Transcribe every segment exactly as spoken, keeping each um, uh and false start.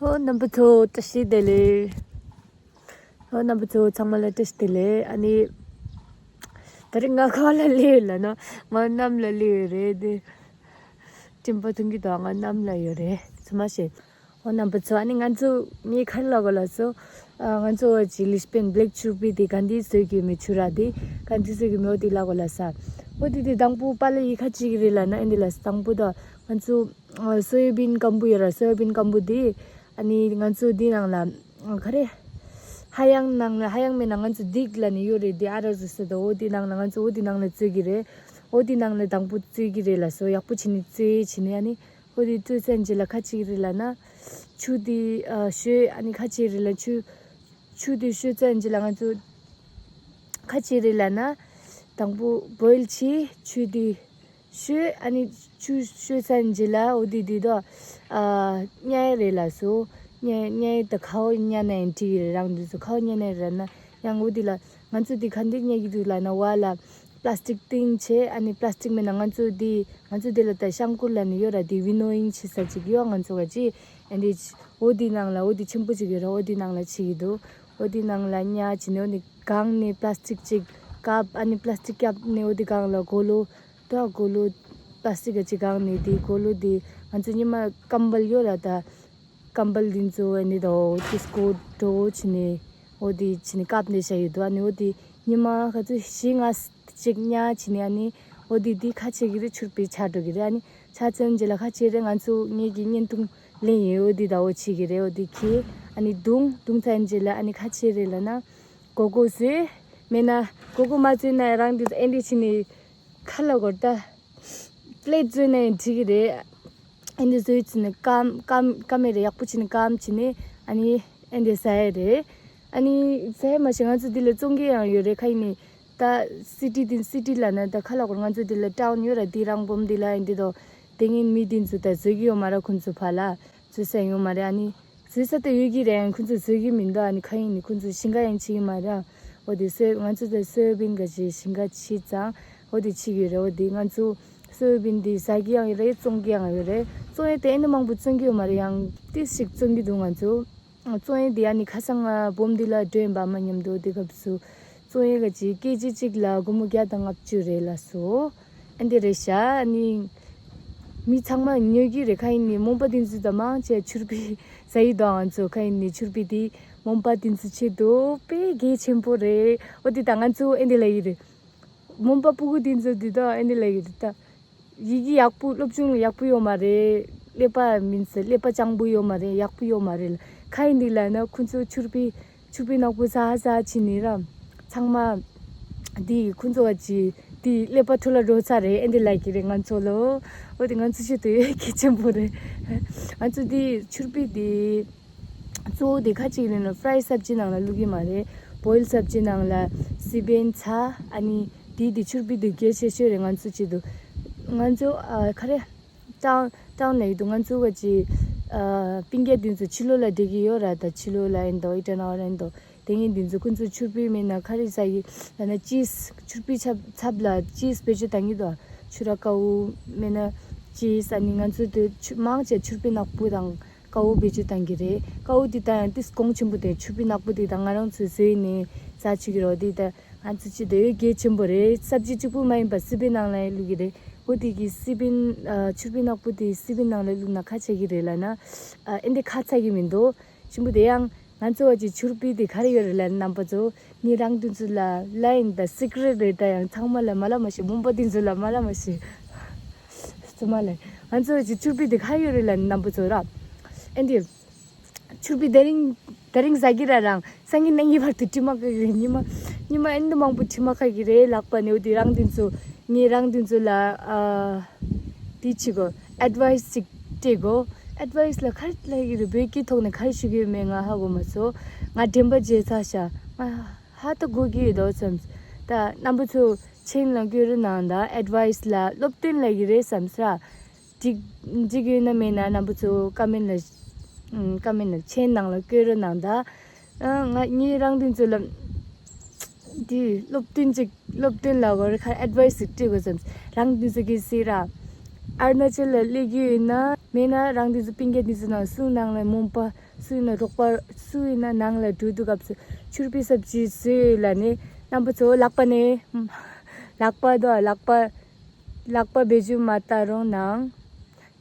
ཨོ་རྣམ་པ་ཚོ་བཀྲ་ཤིས་བདེ་ལེགས། ཨོ་རྣམ་པ་ཚོ་ཚང་མ་ལ་བཀྲ་ཤིས་བདེ་ལེགས། ཨ་ནི་ད་རེས་ང་ག་ལ་སླེབས་ཡོད་ལབ་ན་ང་གནམ་ལ་སླེབས་ཡོད་རེད། དེ་སྤྲིན་པ་ཐོན་གྱི་འདུག་ང་གནམ་ལ་ཡོད་རེད། ཚང་མ་ཤེས། ཨོ་རྣམ་པ་ཚོ་ཨ་ནི་ང་ཚོ་ངའི་ཁ་ལ་གོ་ལ་སོ། ཨ་ང་ཚོ་ཅི་ལིཤ་པན་བྷེ་ལེག་ཆུར་པི་དེ་ག་འདི་བཟོས་ཀྱི་མི་ཆུ་ར་དེ་ག་འདི་བཟོས་ཀྱི་མི་ཨོ་དེ་ལ་གོ་ལ་ས། ཨོ་དེ་དེ་དང་པོ་པ་ལ་ཡི་ཁ་ཅིག་རེད་ལབ་ན་ཨེ་འདི་ལ་དང་པོ་ད་ང་ཚོ། ཨ་སོ་ཡ་བིན་སྐམ་པོ་ཡོད་ར། སོ་ཡ་བིན་སྐམ་པོ་དེ་ཨ་ནི་ང་ཚོ་འདི་ནང་ལ་ཨ་ག་རེ། ཧ་ཡང་ནང་ལ་ཧ་ཡང་མེད་ན་ང་ཚོ་སྡིག་ལ་ནི་ཡོད་རེད། འདི་ཨ་ར་ཟུ་སེ་ད་འོ་འདི་ནང་ལ་ང་ཚོ་འོ་འདི་ནང་ལ་བཙོས་ཀྱི་རེད། འོ་འདི་ནང་ལ་དང་པོ་བཙོས་ཀྱི་རེད་ལ་སོ། ཡག་པོ་བྱས་ནས་བཙོས་བྱས་ནས་ཨ་ནི་འོ་འདི་བཙོས་ཚར་རྗེས་ལ་ཁ་ཅིག་རེད་ལབ་ན་ཆུ་འདི་ཨ་བཤོས། ཨ་ནི་ཁ་ཅིག་རེད་ལ་ཆུ་ཆུ་འདི་བཤོས་ཚར་རྗེས་ལ་ང་ཚོ་ཁ་ཅིག་རེད་ལབ་ན་དང་པོ་བོ་ཡིལ་བྱས་ཆུ་འདི་བཤོས། ཨ་ནི་ཆུ་བཤོས་ཚར་རྗེས་ལ་འོ་དེ་དེ་དོ་ཨ་ཉལ་རེད་ལ་སོ། ཉལ་ཉལ་ད་ཁའོ་ཉལ་ན་ཡང་འགྲིག་གི་རེད། རང་དུས་སུ་ཁའོ་ཉལ་ན་རེད་ན་ཡང་འོ་དེ་ལ་ང་ཚོ་དེ་ག་འདི་ཉལ་གི་འདུག་ལབ་ན་བ་ལ་པ་ལ་སི་ཊིག་ཏིང་བྱས། ཨ་ནི་པ་ལ་སི་ཊིག་མེད་ན་ང་ཚོ་དེ་ང་ཚོ་དེ་ལ་ད་ཤང་ཀུར་ལབ་ནི་ཡོད་ར། དེ་ཝི་ནོ་ཡིང་བྱེད་ས་ཅིག་ཡོད། ང་ཚོ་ག་ཅི་ཨ་འདི་འོ་དེ་ནང་ལ་འོ་དེ་ཆེན་པོ་ཅིག་ཡོད་ར། འོ་དེ་ནང་ལ་བྱེད་ཀྱི་འདུག་འོ་དེ་ནང་ལ་ཉལ་བྱས་ནས་འོ་ནི་གང་ནས་པ་ལ་སི་ཊིག་ཅིག་ཀབ། ཨ་ནི་པ་ལ་སི་ཊིག་ཀབ་ནས་འོ་དེ་གང་ལ་གོ་ལོ། ད་གོ་ལོ་པ་ལ་སི་ཊིག་ག་ཅིག་གང་ནས་དེ་གོ་ལོ་དེ་ང་ཚོ་ཉི་མ་ཀམ་བལ་ཡོད་ར། ད་ཀམ་བལ་དེ་ཚོ་ཨ་ནི་ད་འོ་དེ་སྐོར་འགྲོ་བྱས་ནས་འོ་དེ་བྱས་ནས་ཀབ་ནས་བཞག་ཡོད་དོ། ཨ་ནི་འོ་དེ་ཉི་མ་ག་ཚོད་བཞི་ལྔ་ཅིག་ཉལ་བྱས་ནས་ཨ་ནི་འོ་དེ་དེ་ཁ་ཕྱེ་གི་རེད། ཆུར་པི་ཆགས་འགྲོ་གི་རེད། ཨ་ནི་ཆགས་ཚར་རྗེས་ལ་ཁ་ཕྱེ་རེད། ང་ཚོ་ངེད་ཀྱི་བརྙན་ཐུང་ལེན་ཡོད། འོ་དེ་ད་འོ་བྱེད་གི་རེད། འོ་དེ་ཁྱེར་ཨ་ནི་བརྡུང་བརྡུང་ཚར་རྗེས་ལ་ཨ་ནི་ཁ་ཕྱེ་རེད་ལབ་ན་གོ་གོ་བཟོས། མེད་ན་གོ་གོ་མ་བཟོས་ན་རང་དེ་ཨེ་འདྲ་བྱས་ནས་ཁ་ལ་གོར་ད། པི་ལེ་ཊི་བཟོས་ནའི་འགྲིག་གི་རེད། ཨེ་འདི་བཟོས་ཚུན་ནས་སྐམ་སྐམ་སྐམ་མེད་རེད། ཡག་པོ་བྱས་ནས་སྐམ་བྱས་ནས་ཨ་ནི་ཨེ་འདི་ཟ་ཡ་རེད། ཨ་ནི་ཟ་ཡ་མ་ཤེས་ང་ཚོ་འདི་ལ་བཙོང་མཁན་ཡང་ཡོད་རེད། ཁ་ཡིན་ནི་ད་སི་ཊི་འདི་སི་ཊི་ལ་ན་ད་ཁ་ལ་གོར་ང་ཚོ་འདི་ལ་ཊའུན་ཡོད་ར། འདི་རང་བུམ་འདི་ལ་ཨེ་འདི་དོ་དེ་ངན་མི་འདི་ཚོ་ད་བཟོས་ཀྱི་ཡོད་མ་ར། ཁོང་ཚོ་ཕ་ལ་བཟོས་ས་ཡོད་མ་རེད། ཨ་ནི་བཟོས་ས་ད་ཡོད་ཀྱི་རེད། ཡང་ཁོང་ཚོ་བཟོས་ཀྱི་མི་འདུག་ཨ་ནི་ཁ་ཡིན་ནི་ཁོང་ཚོ་ཞིང་ཁ་ཡང་ཕྱེ་གི་མ་རེད། འོ་དེ་སོ་ང་ཚོ་ད་སོ་ཡ་བིན་ག་ཅིག་ཞིང་ཁ་ཕྱེ་ཙང་འོ་དེ་ཕྱེ་གི་རེད། འོ་དེ་ང་ཚོ་སོ་ཡ་བིན་དེ་ཟ་གི་ཡང་ཡོད་རེད། བཙོང་གི་ཡང་ཡོད་རེད། བཙོང་ཡས་དེ་ཨེ་འདི་མང་པོ་བཙོང་གི་ཡོད་མ་རེད། ཡང་ཏིས་ཞིག་བཙོང་གི་འདུག་ང་ཚོ་བཙོང་ཡས་དེ་ཨ་ནི་ཁ་སང་ང་བུམ་འདི་ལ་འགྲོ་ཡིན་པ་མ་མཉམ་དུ་དེ་སྐབས་སུ་བཙོང་ཡས་ག་ཅིག་ཀེ་ཇི་གཅིག་ལ་སྒོར་མོ་བརྒྱ་དང་ལྔ་བཅུ་རེད་ལ་སོ། ཨ་འདི་རེད་ཤག་ཨ་ནི་མི་ཚང་མ་ཉོ་གི་རེད། ཁ་ཡིན་ནི་མོན་པ་དེ་ཚོ་ད་མང་ཆེ་ཆུར་པི་ཟ་ཡི་དོ། ང་ཚོ་ཁ་ཡིན་ནི་ཆུར་པི་དེ་མོན་པ་དེ་ཚོ་ཆེད་དུ་དཔེ་གལ་ཆེན་པོ་རེད། འོ་དེ་ད་ང་ཚོ་ཨེ་འདི་ལ་ཡི་རེད། མོན་པ་སྤུ་གུ་དེ་ཚོ་དེ་ད་ཨེ་འདི་ལ་ཡི་རེད་ད། ཡི་གེ་ཡག་པོ་སློབ་སྦྱོང་ལ་ཡག་པོ་ཡོད་མ་རེད། ཀླད་པ་མིན་ཟེར་ཀླད་པ་སྤྱང་པོ་ཡོད་མ་རེད། ཡག་པོ་ཡོད་མ་རེད། ཁ་ཡིན་འདི་ལ་ན་ཁོ་ཚོ་ཆུར་པི་ཆུར་པི་ནག་པོ་ཟ་ཟ་བྱས་ནི་ར། ཚང་མ་འདི་ཁོ་ཚོ་བ་ཅི་འདི་ཀླད་པ་འཕྲོ་བརླག་འགྲོ་ཚར་རེད། ཨེ་འདི་ལ་གི་རེད་ང་ཚོ་ལོ། འོ་དེ་ང་ཚོ་ཆེད་དུ་གལ་ཆེན་པོ་རེད། ང་ཚོ་འདི་ཆུར་པི་འདི་གཙོ་བོ་དེ་ཁ་ཅིག་ལེན་ན་ཕ་རའི་སབ་ཇི་ནང་ལ་བླུག་གི་མ་རེད། བོ་ཡིལ་སབ་ཇི་ནང་ལ་སི་པན་ཚྭ་ཨ་ནི་དེའི་དེ་ཆུར་པི་དེ་གལ་ཆེ་ཤོས་རེད། ང་ཚོ་ཆེད་དུ་ང་ཚོ་ཨ་ག་རེ་ཊའུན་ཊའུན་ལ་ཡོད་དུ་ང་ཚོ་ག་ཅི་ཨ་སྤུན་ཀྱག་དེ་ཚོ་ཕྱི་ལོགས་ལ་བསྡད་ཀྱི་ཡོད་ར། ད་ཕྱི་ལོགས་ལ་ཨེ་འདོ་ཨི་ཊ་ན་ཨོ་ཨེ་འདོ་དེ་ངས་དེ་ཚོ་ཁོ་ཚོ་ཆུར་པི་མེད་ན་ག་རེ་ཟ་གི་ལ་ན་ཅིས་ཆུར་པི་ཆབ་ཚབ་ལ་ཅིས་བེད་སྤྱོད་བཏང་གི་འདུག་ཆུ་ར་ཀའུ་མེད་ན་ཅིས་ཨ་ནི་ང་ཚོ་དེ་ཆུ་མང་ཆེ་ཆུར་པི་ནག་པོ་དང་། ཀའུ་བེད་སྤྱོད་བཏང་གི་རེད། ཀའུ་དེ་ད་ཡང་ཏིས་གོང་ཆེན་པོ་དེ་ཆུར་པི་ནག་པོ་དེ་ད་ང་རང་ཚོས་བཟོས་ནས་ཟ་བཅུག་གི་རོ། དེ་ད་ང་ཚོ་ཅི་དེ་གལ་ཆེན་པོ་རེད། སབ་ཇི་གཅིག་པུ་མ་ཡིན་པ་སི་པན་ནང་ལ་ཡང་བླུག་གི་རེད། འོ་དེ་གི་སི་པན་ཨ་ཆུར་པི་ནག་པོ་དེ་སི་པན་ནང་ལ་བླུག་ན་ཁ་ཆེ་གི་རེད་ལབ་ན་ཨ་ཨེ་འདི་ཁ་ཚ་གི་མི་འདུག་ཆེན་པོ་དེ་ཡང་ང་ཚོ་བ་ཅི་ཆུར་པི་དེ་ག་རེ་ཡོད་རེད་ལབ་ན་རྣམ་པ་ཚོ་ངས་རང་དེ་ཚོ་ལ་ལ་ཡིན་ད་སི་ཀི་རེ་ཊི་རེད། ད་ཡང་ཚང་མ་ལ་མ་ལ་མ་ཤེས། མོན་པ་དེ་ཚོ་ལ་མ་ལ་མ་ཤེས། སོ་མ་ལེ། ང་ཚོ་ཅི་ཆུར་པི་དེ་ག་ཡོད་རེད་ལ་རྣམ་པ་ཚོ་ར། ཨེ་འདི། ཆུར་པི་དེ་རིང་དེ་རིང་ཟ་གི་ར་རང་སང་ཉིན་གནངས་ཉིན་བར་དུ་དྲི་མ་ག་གི་རེད། ཉི་མ་ཉི་མ་ཨེ་འདི་མང་པོ་དྲི་མ་ག་གི་རེད་ལག་པ་ནས། འོ་དེ་རང་དེ་ཚོ་ངས་རང་དེ་ཚོ་ལ་ཨ་དེ་ཅི་གོ་ཨེཌ་ཝའི་སི་ཅིག་སྤྲད་གོ་ཨེཌ་ཝའི་སི་ལ་ག་རེ་ལབ་གི་རེད། བོད་སྐད་ཐོག་ནས་ག་རེ་ཞུ་གི་ཡོད་མེད་ང་ཧ་གོ་མ་སོང་། ང་དྲན་པ་བརྗེད་ཚར་ཤག་ང་ཧ་ད་གོ་གི་ཡོད་དོ་བསམ། ད་རྣམ་པ་ཚོ་མཆན་ལ་བཀོད་རོགས་གནང་དང་། ཨེཌ་ཝའི་སི་ལ་སློབ་སྟོན་ལབ་ཀྱི་རེད་བསམ་ས། འགྲིག་འགྲིག་ཡོད་ན་མེད་ན་རྣམ་པ་ཚོ་ཀ་མེན་ལ་ཀ་མེན་ལ་མཆན་ནང་ལ་བཀོད་རོགས་གནང་དང་། ང་ངས་རང་དེ་ཚོ་ལ་འདི་སློབ་སྟོན་ཅིག་སློབ་སྟོན་ལ་གོ་རེ་ཁ་ཨེཌ་ཝའི་སི་ཅིག་སྤྲད་དགོས་བསམ། རང་དེ་ཚོ་གི་སི་ར། ཨ་རུ་ན་ཅལ་ལ་སླེབས་ཀྱི་ཡོད་ན་མེད་ན་རང་དེ་ཚོ་སྤུན་ཀྱག་དེ་ཚོ་ནང་སུ་ནང་ལ་མོན་པ་སུ་ཡིན་ན་རོགས་པ་སུ་ཡིན་ན་ནང་ལ་འགྲོ་དུས་སྐབས་སུ་ཆུར་པི་སབ་ཅི་བཟོས་ཡོད་ལ་ནི་རྣམ་པ་ཚོ་ལག་པ་ནས་ལག་པ་དོ་ལག་པ་ལག་པ་བེད་སྤྱོད་མ་བཏང་རོགས་གནང་།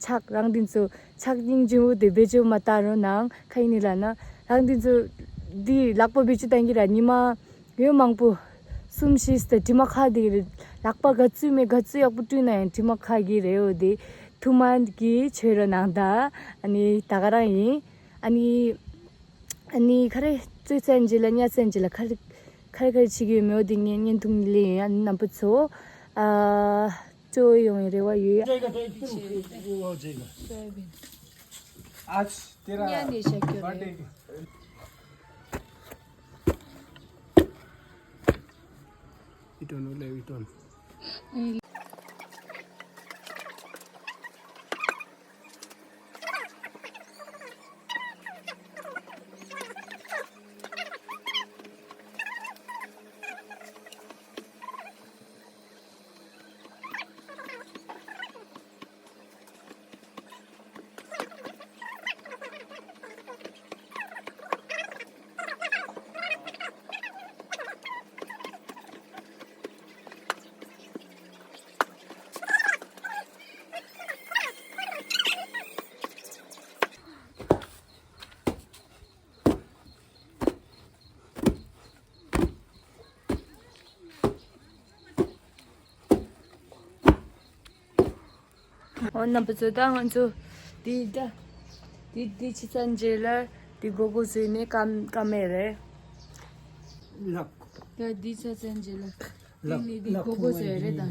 ཕྱག་རང་དེ་ཚོ་ཕྱག་སྙིང་རྗེ་བོ་དེ་བེད་སྤྱོད་མ་བཏང་རོགས་གནང་། ག་ཡིན་ནི་ལབ་ན་རང་དེ་ཚོ་འདི་ལག་པ་བེད་སྤྱོད་བཏང་གི་ར་ཉི་མ་ཡོད་མང་པོ་གསུམ་བཞི་ཙམ་དྲི་མ་ཁ་དེ་རེད། ལག་པ་ག་ཚོད་མེད་ག་ཚོད་ཡག་པོ་བཀྲུས་ན་ཡང་དྲི་མ་ཁ་གི་རེད། འོ་དེ་ཐུགས་སྨོན་གྱིས་བྱོས་རོགས་གནང་ད། ཨ་ནི་ད་ག་རང་ཡིན། ཨ་ནི་ཨ་ནི་ཁ་རེ་རྩོད་ཚན་རྗེས་ལ་ཉལ་ཚན་རྗེས་ལ་ཁ་རེ་ཁ་རེ་ཁ་རེ་བྱེད་ཀྱི་ཡོད་མེད་འོ་དེ་ངས་བརྙན་ཐུང་ལེན་ཡོད། ཨ་ནི་རྣམ་པ་ཚོ་ཨ་གཙོ་བོ་ཡོང་བའི་རེ་བ་ཡོད། 这个对，这个，这个。 आज तेरा बर्थडे। इटोन उले इटोन। འོ་རྣམ་པ་ཚོ་ད་ང་ཚོ་འདི་ད་འདི་འདི་ཕྱི་ཚ་འཇེ་ལ་འདི་སྒོ་སྒོ་བཟོས་ནས་ཀམ་ཀམ་མེད་རེད། ལག་ད་འདི་ཚ་ཚ་འཇེ་ལ་འདི་ནི་འདི་སྒོ་སྒོ་བཟོས་རེད་ད།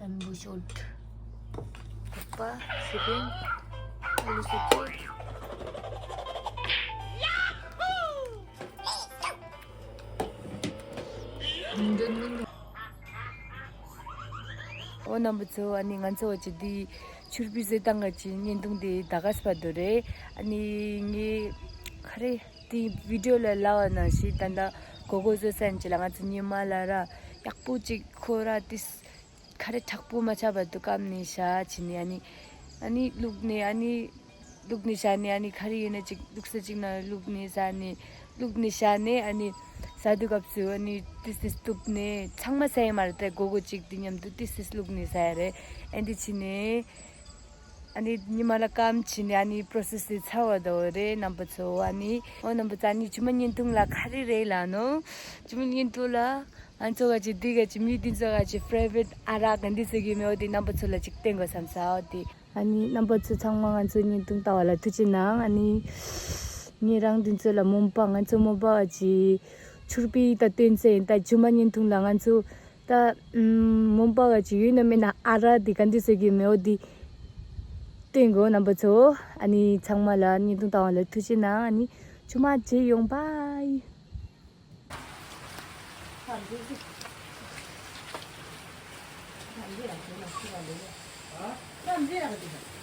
དང་པོ་ཤོད། ཐུག་པ། སི་པན། ཨ་ལུ་སུབ་ཅི། འོ་རྣམ་པ་ཚོ་ཨ་ནི་ང་ཚོ་བ་ཅི་འདི་ཆུར་པི་བཟོས་བཏང་ག་ཅི་བརྙན་ཐུང་དེ་ད་ག་སྤ་དོ་རེད། ཨ་ནི་ངས་ཁ་རེ་དེ་བི་ཌིའོ་ལ་ལབ་པ་ནང་བཞིན་ད་ལྟ་སྒོ་སྒོ་བཟོས་ཚར་ཅི་ལ་ང་ཚོ་ཉི་མ་ལ་ར་ཡག་པོ་ཅིག་ཁོ་ར་ཏིས་ཁ་རེ་དྲག་པོ་མ་ཆགས་པ་དུ་སྐམ་ནས་བཞག་བྱས་ནས་ཨ་ནི་ཨ་ནི་བླུགས་ནས་ཨ་ནི་བླུགས་ནས་བཞག་ནས་ཨ་ནི་ག་རེ་ཡིན་ན་ཅིག་བླུགས་ས་ཅིག་ན་བླུགས་ནས་ཟ་ནས་བླུགས་ནས་བཞག་ནས་ཨ་ནི་ཟ་དུས་སྐབས་སུ་ཨ་ནི་ཏིས་ཏིས་གཏུབ་ནས་ཚང་མ་ཟ་ཡི་མ་རེད་དེ་སྒོ་སྒོ་ཅིག་དེ་མཉམ་དུ་ཏིས་ཏིས་བླུགས་ནས་ཟ་ཡ་རེད། ཨ་འདི་བྱས་ནས་ཨ་ནི་ཉི་མ་ལ་སྐམ་བྱས་ནས་ཨ་ནི་པྲོ་སེས་དེ་ཚར་བ་དོ་རེད་རྣམ་པ་ཚོ། ཨ་ནི་འོ་རྣམ་པ་ཚོ་ཨ་ནི་ཇུ་མ་བརྙན་ཐུང་ལ་ག་རེ་རེད་ལ་ནོ། ཇུ་མ་བརྙན་ཐུང་ལ་ང་ཚོ་ག་ཅིག་འདི་ག་ཅིག་མི་འདི་ཚོ་ག་ཅིག་ཕེ་རི་ཝེཊ་ཨ་རག་ག་འདི་ཚོ་གི་མེད་འོ་དེ་རྣམ་པ་ཚོ་ལ་ཅིག་སྟོན་དགོས་བསམ་ས་འོ་དེ། ཨ་ནི་རྣམ་པ་ཚོ་ཚང་མ་ང་ཚོ་བརྙན་ཐུང་ལྟ་བ་ལ་ཐུགས་རྗེ་གནང་། ཨ་ནི་ངས་རང་འདི་ཚོ་ལ་མོན་པ་ང་ཚོ་མོན་པ་ག་ཅིག་ཆུར་པི་ད་སྟོན་ཚེ་ཡིན་ད་ཇུ་མ་བརྙན་ཐུང་ལ་ང་ཚོ་ད་མོན་པ་ག་ཅིག་ཡོད་ན་མེད་ན་ཨ་རག་འདི་ག་འདི་ཚོ་གི་མེད་འོ་དེ་སྟོན་དགོས་རྣམ་པ་ཚོ། ཨ་ནི་ཚང་མ་ལ་བརྙན་ཐུང་ལྟ་བ་ལ་ཐུགས་རྗེ་གནང་། ཨ་ནི་ཇུ་མ་རྗེས་ཡོང་། བྷའི།